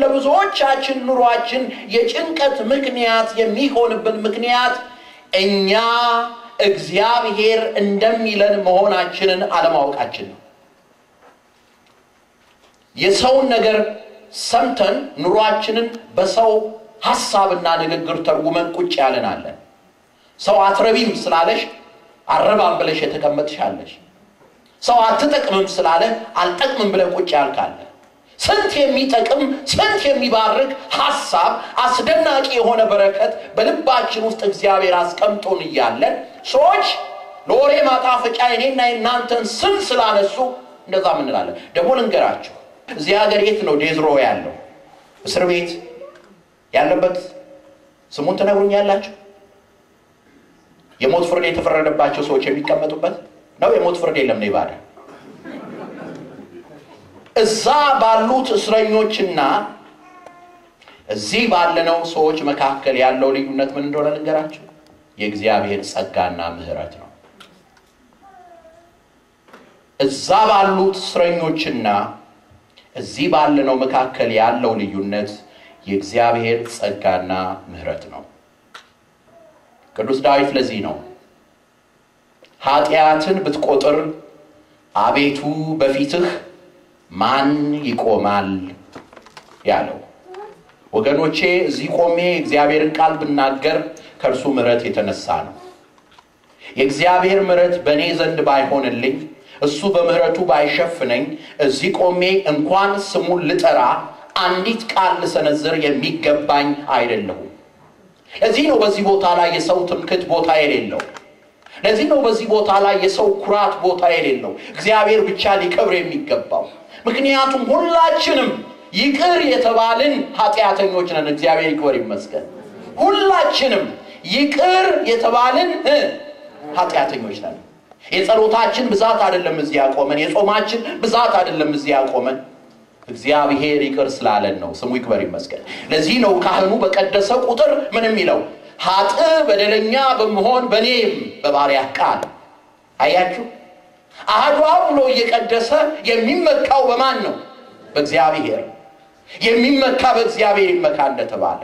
ለብዙዎቻችን ኑሯችን የጭንቀት ምክንያት የሚሆንብን ምክንያት እኛ እግዚአብሔር እንደሚለን መሆናችንን አለማወቃችን ነው። የሰውን ነገር ሰምተን ኑሯችንን በሰው ሐሳብና ንግግር ተርጉመን ቁጭ ያለን አለን። ሰው አትረቢም ስላለሽ አረባም ብለሽ የተቀመጥሽ አለሽ። ሰው አትጠቅምም ስላለ አልጠቅምም ብለህ ቁጭ ያልካለ። ስንት የሚጠቅም ስንት የሚባርክ ሐሳብ አስደናቂ የሆነ በረከት በልባችን ውስጥ እግዚአብሔር አስቀምጦን እያለ ሰዎች ለወሬ ማጣፈጫ እኔና እናንተን ስም ስላነሱ እንደዛ እንላለን። ደግሞ ልንገራችሁ፣ እዚህ ሀገር የት ነው ዴዝሮ ያለው እስር ቤት ያለበት? ስሙን ትነግሩኛላችሁ? የሞት ፍርድ የተፈረደባቸው ሰዎች የሚቀመጡበት ነው። የሞት ፍርድ የለም ነው ይባላል። እዛ ባሉት እስረኞችና እዚህ ባለነው ሰዎች መካከል ያለው ልዩነት ምን እንደሆነ ልንገራችሁ። የእግዚአብሔር ጸጋና ምሕረት ነው። እዛ ባሉት እስረኞችና እዚህ ባለነው መካከል ያለው ልዩነት የእግዚአብሔር ጸጋና ምሕረት ነው። ቅዱስ ዳዊት ለዚህ ነው ኃጢአትን ብትቆጥር አቤቱ በፊትህ ማን ይቆማል ያለው። ወገኖቼ እዚህ ቆሜ እግዚአብሔርን ቃል ብናገር ከእርሱ ምሕረት የተነሳ ነው። የእግዚአብሔር ምሕረት በእኔ ዘንድ ባይሆንልኝ፣ እሱ በምሕረቱ ባይሸፍነኝ፣ እዚህ ቆሜ እንኳን ስሙን ልጠራ አንዲት ቃል ልሰነዝር የሚገባኝ አይደለሁም። ለዚህ ነው በዚህ ቦታ ላይ የሰው ትምክህት ቦታ የሌለው። ለዚህ ነው በዚህ ቦታ ላይ የሰው ኩራት ቦታ የሌለው፣ እግዚአብሔር ብቻ ሊከብር የሚገባው። ምክንያቱም ሁላችንም ይቅር የተባልን ኃጢአተኞች ነን። እግዚአብሔር ይክበር ይመስገን። ሁላችንም ይቅር የተባልን ኃጢአተኞች ነን። የጸሎታችን ብዛት አይደለም እዚህ ያቆመን፣ የጾማችን ብዛት አይደለም እዚህ ያቆመን፣ እግዚአብሔር ይቅር ስላለን ነው። ስሙ ይክበር ይመስገን። ለዚህ ነው ካህኑ በቀደሰ ቁጥር ምን የሚለው? ኃጥእ በደለኛ በመሆን በኔም በባሪያህ ቃል። አያችሁ፣ አሐዱ አብ ብሎ እየቀደሰ የሚመካው በማን ነው? በእግዚአብሔር። የሚመካ በእግዚአብሔር ይመካ እንደተባለ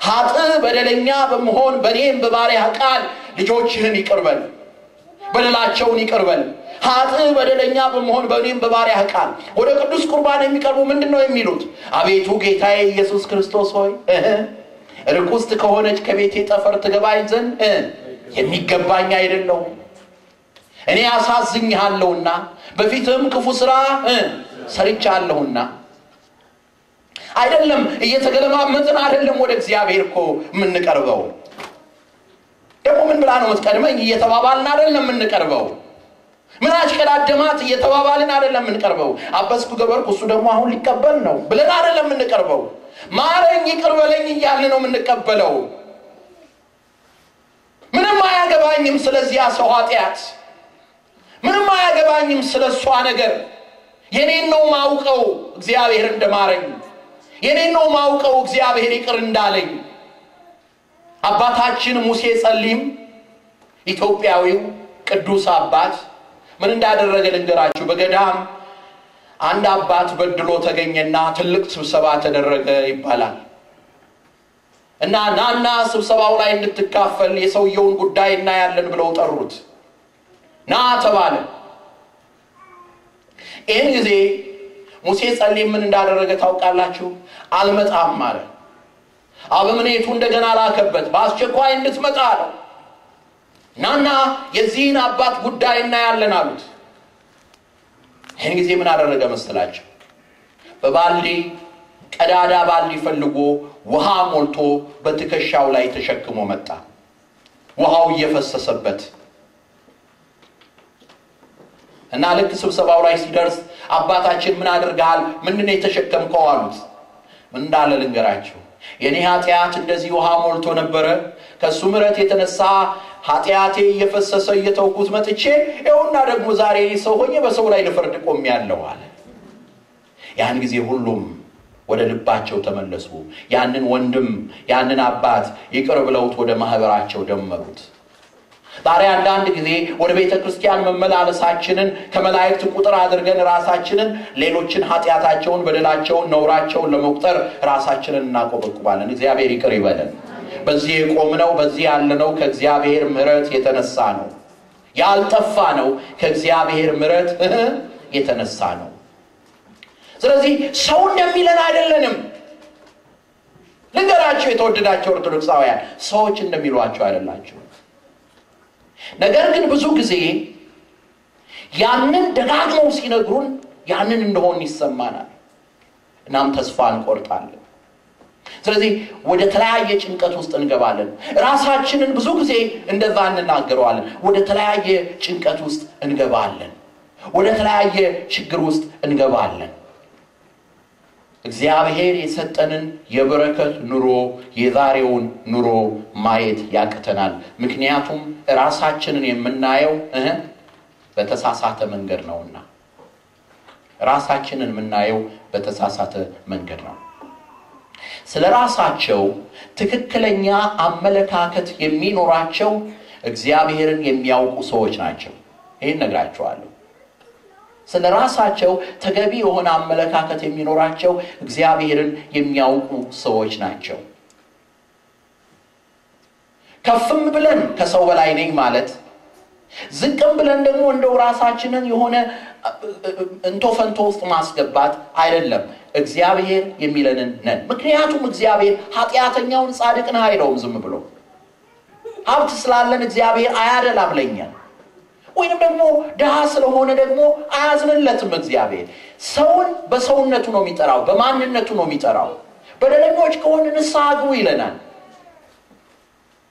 ኃጥእ በደለኛ በመሆን በኔም በባሪያህ ቃል ልጆችህን ይቅር በል፣ በደላቸውን ይቅር በል። ኃጥእ በደለኛ በመሆን በኔም በባሪያህ ቃል። ወደ ቅዱስ ቁርባን የሚቀርቡ ምንድነው የሚሉት? አቤቱ ጌታዬ ኢየሱስ ክርስቶስ ሆይ ርኩስት ከሆነች ከቤቴ ጠፈር ትገባኝ ዘንድ የሚገባኝ አይደለሁም። እኔ አሳዝኜሃለሁና በፊትህም ክፉ ስራ ሰርቻለሁና። አይደለም እየተገለማመጥን አይደለም ወደ እግዚአብሔር እኮ የምንቀርበው። ደግሞ ምን ብላ ነው የምትቀድመኝ እየተባባልን አይደለም የምንቀርበው። ምን አሽቀዳደማት እየተባባልን አይደለም የምንቀርበው። አበስኩ ገበርኩ እሱ ደግሞ አሁን ሊቀበል ነው ብለን አይደለም የምንቀርበው። ማረኝ ይቅር በለኝ እያልን ነው የምንቀበለው። ምንም አያገባኝም ስለዚያ ሰው ኃጢአት፣ ምንም አያገባኝም ስለሷ ነገር። የኔን ነው ማውቀው እግዚአብሔር እንደማረኝ፣ የኔን ነው ማውቀው እግዚአብሔር ይቅር እንዳለኝ። አባታችን ሙሴ ጸሊም ኢትዮጵያዊው ቅዱስ አባት ምን እንዳደረገ ልንገራችሁ። በገዳም አንድ አባት በድሎ ተገኘና ትልቅ ስብሰባ ተደረገ ይባላል። እና ናና ስብሰባው ላይ እንድትካፈል የሰውየውን ጉዳይ እናያለን ብለው ጠሩት። ና ተባለ። ይህን ጊዜ ሙሴ ጸሊም ምን እንዳደረገ ታውቃላችሁ? አልመጣም አለ። አበምኔቱ እንደገና ላከበት፣ በአስቸኳይ እንድትመጣ አለው። ናና የዚህን አባት ጉዳይ እናያለን አሉት። ይህን ጊዜ ምን አደረገ መሰላችሁ? በባልዲ ቀዳዳ ባልዲ ፈልጎ ውሃ ሞልቶ በትከሻው ላይ ተሸክሞ መጣ። ውሃው እየፈሰሰበት እና ልክ ስብሰባው ላይ ሲደርስ አባታችን ምን አድርገሃል? ምንድነው የተሸከምከው አሉት። ምን እንዳለ ልንገራችሁ። የኔ ኃጢአት እንደዚህ ውሃ ሞልቶ ነበረ። ከሱ ምሕረት የተነሳ ኃጢአቴ እየፈሰሰ እየተውኩት መጥቼ ይኸውና ደግሞ ዛሬ ሰው ሆኜ በሰው ላይ ልፈርድ ቆሜያለሁ አለ። ያን ጊዜ ሁሉም ወደ ልባቸው ተመለሱ። ያንን ወንድም ያንን አባት ይቅር ብለውት ወደ ማህበራቸው ደመሩት። ዛሬ አንዳንድ ጊዜ ወደ ቤተ ክርስቲያን መመላለሳችንን ከመላእክት ቁጥር አድርገን ራሳችንን ሌሎችን ኃጢአታቸውን፣ በደላቸውን፣ ነውራቸውን ለመቁጠር ራሳችንን እናቆበቁባለን። እግዚአብሔር ይቅር ይበለን። በዚህ የቆምነው በዚህ ያለነው ከእግዚአብሔር ምሕረት የተነሳ ነው። ያልጠፋ ነው ከእግዚአብሔር ምሕረት የተነሳ ነው። ስለዚህ ሰው እንደሚለን አይደለንም። ልንገራችሁ የተወደዳቸው ኦርቶዶክሳውያን፣ ሰዎች እንደሚሏቸው አይደላችሁ። ነገር ግን ብዙ ጊዜ ያንን ደጋግመው ሲነግሩን ያንን እንደሆን ይሰማናል። እናም ተስፋ እንቆርጣለን። ስለዚህ ወደ ተለያየ ጭንቀት ውስጥ እንገባለን። ራሳችንን ብዙ ጊዜ እንደዛ እንናገረዋለን። ወደ ተለያየ ጭንቀት ውስጥ እንገባለን። ወደ ተለያየ ችግር ውስጥ እንገባለን። እግዚአብሔር የሰጠንን የበረከት ኑሮ የዛሬውን ኑሮ ማየት ያቅተናል። ምክንያቱም ራሳችንን የምናየው በተሳሳተ መንገድ ነውና። ራሳችንን የምናየው በተሳሳተ መንገድ ነው። ስለ ራሳቸው ትክክለኛ አመለካከት የሚኖራቸው እግዚአብሔርን የሚያውቁ ሰዎች ናቸው። ይህን ነግራቸዋለሁ። ስለ ራሳቸው ተገቢ የሆነ አመለካከት የሚኖራቸው እግዚአብሔርን የሚያውቁ ሰዎች ናቸው። ከፍም ብለን ከሰው በላይ ነኝ ማለት፣ ዝቅም ብለን ደግሞ እንደው ራሳችንን የሆነ እንቶ ፈንቶ ውስጥ ማስገባት አይደለም። እግዚአብሔር የሚለንን ነን። ምክንያቱም እግዚአብሔር ኃጢአተኛውን ጻድቅ ነህ አይለውም። ዝም ብሎ ሀብት ስላለን እግዚአብሔር አያደላም ለኛ፣ ወይንም ደግሞ ድሃ ስለሆነ ደግሞ አያዝንለትም። እግዚአብሔር ሰውን በሰውነቱ ነው የሚጠራው፣ በማንነቱ ነው የሚጠራው። በደለኞች ከሆነ ንስሐ ግቡ ይለናል።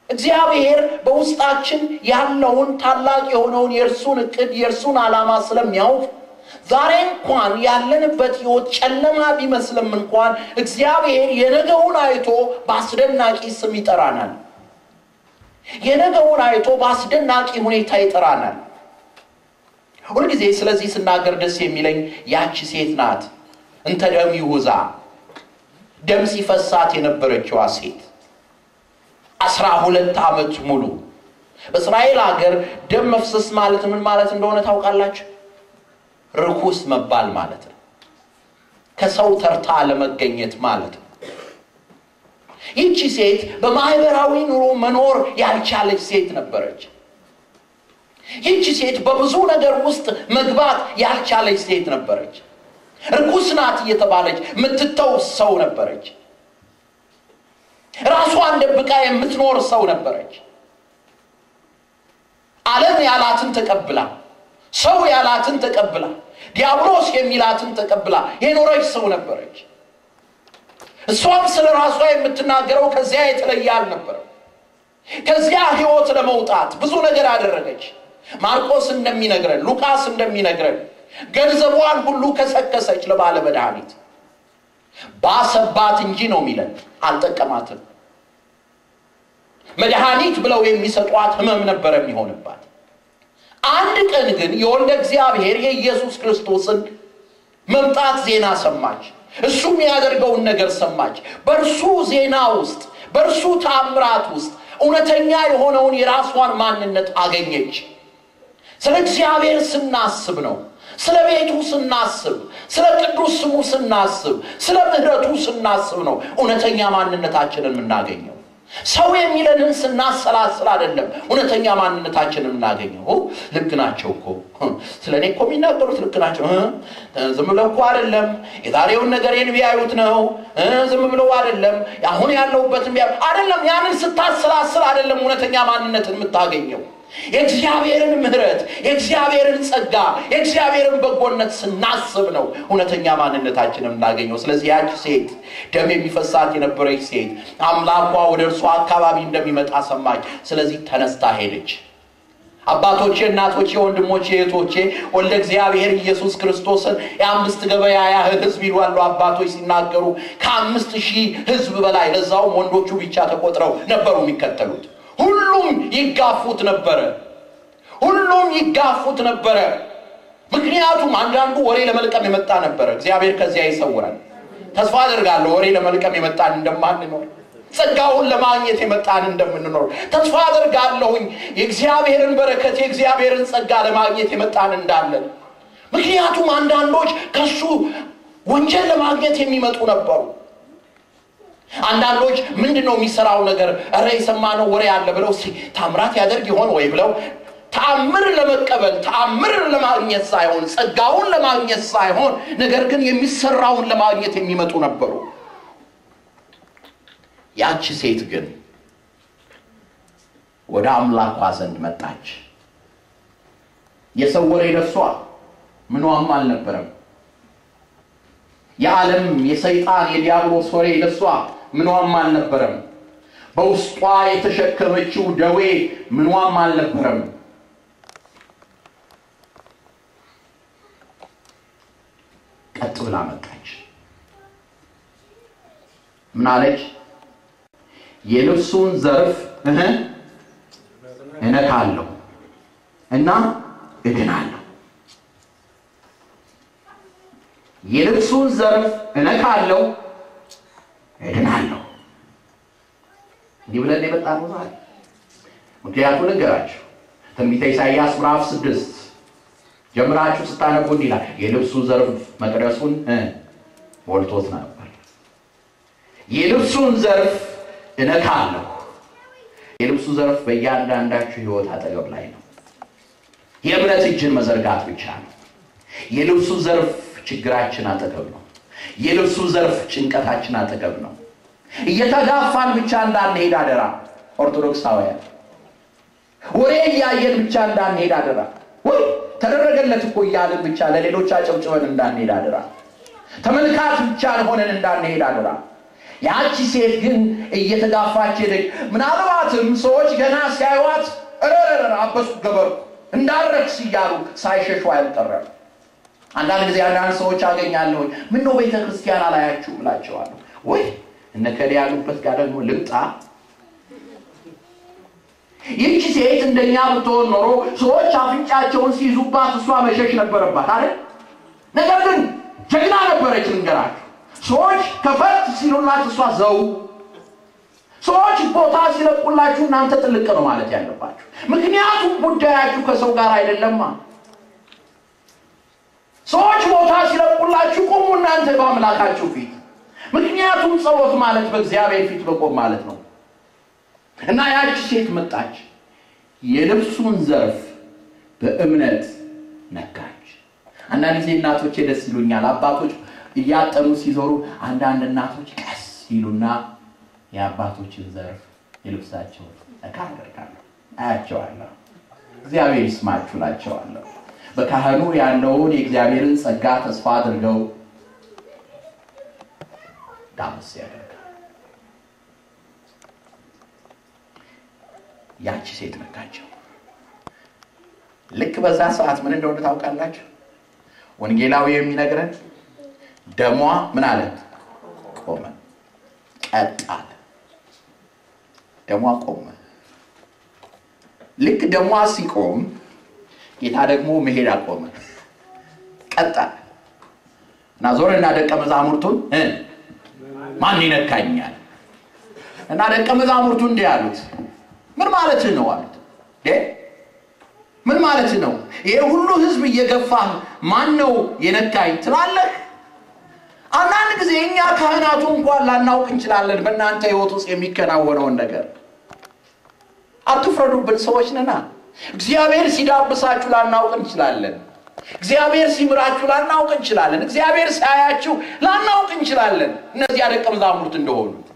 እግዚአብሔር በውስጣችን ያለውን ታላቅ የሆነውን የእርሱን እቅድ የእርሱን ዓላማ ስለሚያውቅ ዛሬ እንኳን ያለንበት ሕይወት ጨለማ ቢመስልም እንኳን እግዚአብሔር የነገውን አይቶ በአስደናቂ ስም ይጠራናል። የነገውን አይቶ በአስደናቂ ሁኔታ ይጠራናል። ሁልጊዜ ስለዚህ ስናገር ደስ የሚለኝ ያቺ ሴት ናት። እንተ ደም ይሁዛ ደም ሲፈሳት የነበረችዋ ሴት 12 ዓመት ሙሉ በእስራኤል ሀገር ደም መፍሰስ ማለት ምን ማለት እንደሆነ ታውቃላችሁ? ርኩስ መባል ማለት ነው። ከሰው ተርታ ለመገኘት ማለት ነው። ይህቺ ሴት በማህበራዊ ኑሮ መኖር ያልቻለች ሴት ነበረች። ይህቺ ሴት በብዙ ነገር ውስጥ መግባት ያልቻለች ሴት ነበረች። ርኩስ ናት እየተባለች የምትተው ሰው ነበረች። ራሷን ደብቃ የምትኖር ሰው ነበረች። ዓለም ያላትን ተቀብላ፣ ሰው ያላትን ተቀብላ፣ ዲያብሎስ የሚላትን ተቀብላ የኖረች ሰው ነበረች። እሷም ስለ ራሷ የምትናገረው ከዚያ የተለየ አልነበረም። ከዚያ ሕይወት ለመውጣት ብዙ ነገር አደረገች። ማርቆስ እንደሚነግረን፣ ሉቃስ እንደሚነግረን ገንዘቧን ሁሉ ከሰከሰች ለባለ መድኃኒት። ባሰባት እንጂ ነው የሚለን፣ አልጠቀማትም። መድኃኒት ብለው የሚሰጧት ህመም ነበር የሚሆንባት። አንድ ቀን ግን የወልደ እግዚአብሔር የኢየሱስ ክርስቶስን መምጣት ዜና ሰማች። እሱ የሚያደርገውን ነገር ሰማች። በእርሱ ዜና ውስጥ፣ በእርሱ ተአምራት ውስጥ እውነተኛ የሆነውን የራሷን ማንነት አገኘች። ስለ እግዚአብሔር ስናስብ ነው፣ ስለ ቤቱ ስናስብ፣ ስለ ቅዱስ ስሙ ስናስብ፣ ስለ ምሕረቱ ስናስብ ነው እውነተኛ ማንነታችንን የምናገኘው። ሰው የሚለንን ስናሰላስል አይደለም እውነተኛ ማንነታችንን የምናገኘው። ልክ ናቸው እኮ ስለ እኔ እኮ የሚናገሩት ልክ ናቸው፣ ዝም ብለው እኮ አይደለም፣ የዛሬውን ነገሬን ቢያዩት ነው፣ ዝም ብለው አይደለም፣ አሁን ያለሁበትን ቢያዩት አይደለም። ያንን ስታሰላስል አይደለም እውነተኛ ማንነትን የምታገኘው። የእግዚአብሔርን ምሕረት፣ የእግዚአብሔርን ጸጋ፣ የእግዚአብሔርን በጎነት ስናስብ ነው እውነተኛ ማንነታችንን የምናገኘው። ስለዚህ ያቺ ሴት ደም የሚፈሳት የነበረች ሴት አምላኳ ወደ እርሷ አካባቢ እንደሚመጣ ሰማች። ስለዚህ ተነስታ ሄደች። አባቶቼ፣ እናቶቼ፣ ወንድሞቼ፣ እህቶቼ ወልደ እግዚአብሔር ኢየሱስ ክርስቶስን የ5 ገበያ ያህል ሕዝብ ይሏሉ አባቶች ሲናገሩ፣ ከ5000 ሕዝብ በላይ ለዛውም ወንዶቹ ብቻ ተቆጥረው ነበሩ የሚከተሉት። ሁሉም ይጋፉት ነበረ። ሁሉም ይጋፉት ነበረ። ምክንያቱም አንዳንዱ ወሬ ለመልቀም የመጣ ነበረ። እግዚአብሔር ከዚያ ይሰውራል። ተስፋ አደርጋለሁ ወሬ ለመልቀም የመጣን እንደማንኖር። ጸጋውን ለማግኘት የመጣን እንደምንኖር ተስፋ አደርጋለሁኝ። የእግዚአብሔርን በረከት የእግዚአብሔርን ጸጋ ለማግኘት የመጣን እንዳለን። ምክንያቱም አንዳንዶች ከሱ ወንጀል ለማግኘት የሚመጡ ነበሩ። አንዳንዶች ምንድነው የሚሰራው ነገር፣ ኧረ የሰማነው ወሬ አለ ብለው ታምራት ያደርግ ይሆን ወይ ብለው ተአምር ለመቀበል ተአምር ለማግኘት ሳይሆን ጸጋውን ለማግኘት ሳይሆን ነገር ግን የሚሰራውን ለማግኘት የሚመጡ ነበሩ። ያቺ ሴት ግን ወደ አምላኳ ዘንድ መጣች። የሰው ወሬ ለሷ ምኗም አልነበረም። የዓለም የሰይጣን የዲያብሎስ ወሬ ለሷ ምኗም አልነበረም። በውስጧ የተሸከመችው ደዌ ምኗም አልነበረም። ቀጥ ብላ መጣች። ምን አለች? የልብሱን ዘርፍ እነካለሁ እና እድናለሁ። የልብሱን ዘርፍ እነካለሁ እድናለሁ። እንዲህ ብለን የመጣነው ዛሬ። ምክንያቱም ልንገራችሁ፣ ትንቢተ ኢሳይያስ ምዕራፍ 6 ጀምራችሁ ስታነቡ እንዲህ ይላል፣ የልብሱ ዘርፍ መቅደሱን ሞልቶት ነበር። የልብሱን ዘርፍ እነካለሁ። የልብሱ ዘርፍ በእያንዳንዳችሁ ሕይወት አጠገብ ላይ ነው። የእምነት እጅን መዘርጋት ብቻ ነው። የልብሱ ዘርፍ ችግራችን አጠገብ ነው። የልብሱ ዘርፍ ጭንቀታችን አጠገብ ነው። እየተጋፋን ብቻ እንዳንሄድ አደራ ኦርቶዶክሳውያን። ወሬ እያየን ብቻ እንዳንሄድ አደራ። ወይ ተደረገለት እኮ እያልን ብቻ ለሌሎች አጨብጭበን እንዳንሄድ አደራ። ተመልካች ብቻ ሆነን እንዳንሄድ አደራ። ያቺ ሴት ግን እየተጋፋች ሄደች። ምናልባትም ሰዎች ገና ሲያዩዋት እረረረ አበስኩ ገበርኩ እንዳረክስ እያሉ ሳይሸሹ አልቀረም። አንዳንድ ጊዜ አንዳንድ ሰዎች አገኛለሁኝ፣ ምነው ቤተክርስቲያን አላያችሁም እላቸዋለሁ። ወይ እነከሌ ያሉበት ጋር ደግሞ ልምጣ። ይህቺ ሴት እንደኛ ብትሆን ኖሮ ሰዎች አፍንጫቸውን ሲይዙባት እሷ መሸሽ ነበረባት አይደል? ነገር ግን ጀግና ነበረች። ልንገራችሁ፣ ሰዎች ከፈት ሲሉላት እሷ ዘው፣ ሰዎች ቦታ ሲለቁላችሁ እናንተ ጥልቅ ነው ማለት ያለባችሁ። ምክንያቱም ጉዳያችሁ ከሰው ጋር አይደለማ። ሰዎች ቦታ ሲለቁላችሁ ቁሙ እናንተ በአምላካችሁ ፊት። ምክንያቱም ጸሎት ማለት በእግዚአብሔር ፊት መቆም ማለት ነው። እና ያቺ ሴት መጣች፣ የልብሱን ዘርፍ በእምነት ነካች። አንዳንድ ጊዜ እናቶቼ ደስ ይሉኛል። አባቶች እያጠኑ ሲዞሩ አንዳንድ እናቶች ቀስ ይሉና የአባቶችን ዘርፍ የልብሳቸውን ነካ ያደርጋሉ። አያቸዋለሁ። እግዚአብሔር ይስማችሁ እላቸዋለሁ። በካህኑ ያለውን የእግዚአብሔርን ጸጋ ተስፋ አድርገው ዳመስ ያደርጋል። ያቺ ሴት ነካቸው። ልክ በዛ ሰዓት ምን እንደሆነ ታውቃላችሁ? ወንጌላዊ የሚነግረን ደሟ ምን አለ? ቆመ፣ ቀጥ አለ። ደሟ ቆመ። ልክ ደሟ ሲቆም ጌታ ደግሞ መሄድ አቆመ፣ ቀጥ አለ እና ዞርና ደቀ መዛሙርቱን ማን ይነካኛል? እና ደቀ መዛሙርቱ እንዲህ አሉት፣ ምን ማለት ነው አሉት። ምን ማለት ነው? ይሄ ሁሉ ህዝብ እየገፋህ ማን ነው የነካኝ ትላለህ? አንዳንድ ጊዜ እኛ ካህናቱ እንኳን ላናውቅ እንችላለን በእናንተ ህይወት ውስጥ የሚከናወነውን ነገር። አትፍረዱብን፣ ሰዎች ነና። እግዚአብሔር ሲዳብሳችሁ ላናውቅ እንችላለን። እግዚአብሔር ሲምራችሁ ላናውቅ እንችላለን። እግዚአብሔር ሲያያችሁ ላናውቅ እንችላለን። እነዚያ ደቀ መዛሙርት እንደሆኑት